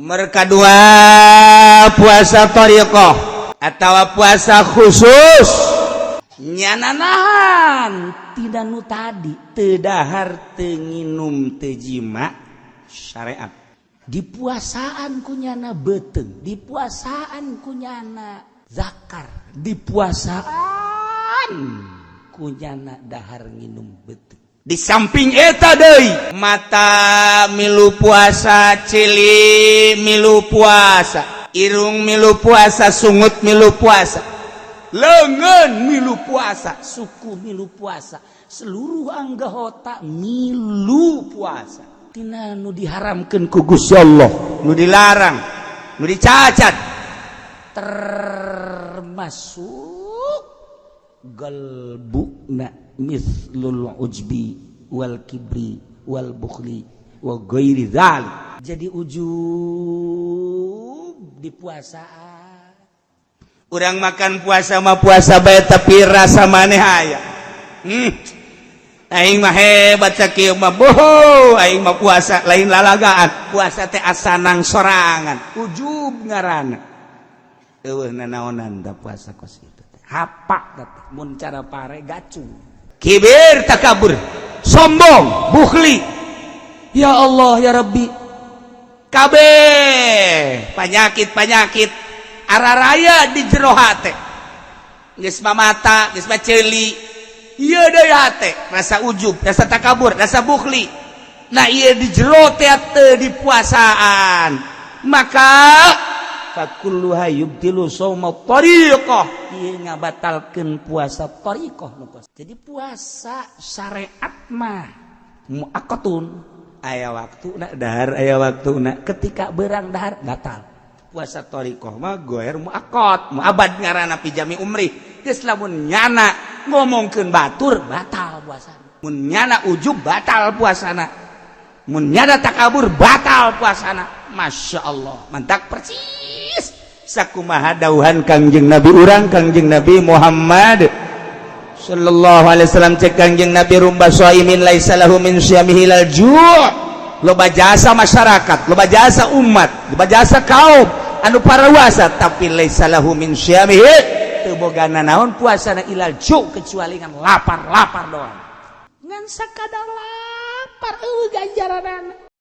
Mereka dua puasa thariqah atau puasa khusus nyana nahan tidak nu tadi, teu dahar, teu nginum, teu jima syariat. Dipuasaan kunyana beteng, dipuasaan kunyana zakar, dipuasaan kunyana dahar nginum beteng. Di samping eta deui, mata milu puasa, ceuli milu puasa, irung milu puasa, sungut milu puasa, lengan milu puasa, suku milu puasa, seluruh anggota milu puasa tina nu diharamkeun ku Gusti Allah, nu dilarang, nu dicacat, termasuk galbuna mitslul ujbi wal kibri wal bukhli wa ghairi dzalik. Jadi ujub di puasaan. Urang makan puasa mah puasa bae, tapi rasa maneh aya, Aing mah hebat sakieu mah, boho, aing mah puasa lain lalagaan, puasa teh asanang sorangan. Ujub ngaranna. Eueuh nanaonan da puasa kos itu teh. Hapak teh mun cara pare gacung. Kibir, takabur, sombong, bukhli. Ya Allah ya Rabbi. Kabeh penyakit-penyakit araraya di jero hate. Geus mah mata, geus mah ceuli. Ieu deui hate, rasa ujub, rasa takabur, rasa bukhli. Nah, ieu di jero teh teu dipuasaan. Maka fakulluha yubtilu shauma tariqah. Ieu ngabatalkeun puasa tariqah nu puasa. Jadi puasa syariat mah muaqqatun, aya waktu nak dahar, aya waktu nak ketika berang dahar batal. Puasa thariqah mah ghair muaqqat, muabad ngaranna fi jami umri. Geus lamun nyana ngomongkeun batur, batal puasana. Mun nyana ujub, batal puasana. Mun nyana takabur, batal puasana. Masya Allah, mantak persis sakumaha dauhan Kangjeng Nabi urang, Kangjeng Nabi Muhammad sallallahu alaihi wasallam. Cek Kangjeng Nabi, "Rubba shaimin laisa lahu min shiyamihi illal ju'." Loba jasa masyarakat, loba jasa umat, loba jasa kaum anu parawasa, tapi laisa lahu min shiyamihi, teu boga nanaon puasana, illal ju', kecuali ngan lapar-lapar doang, ngan sakadar lapar, eueuh ganjaranana.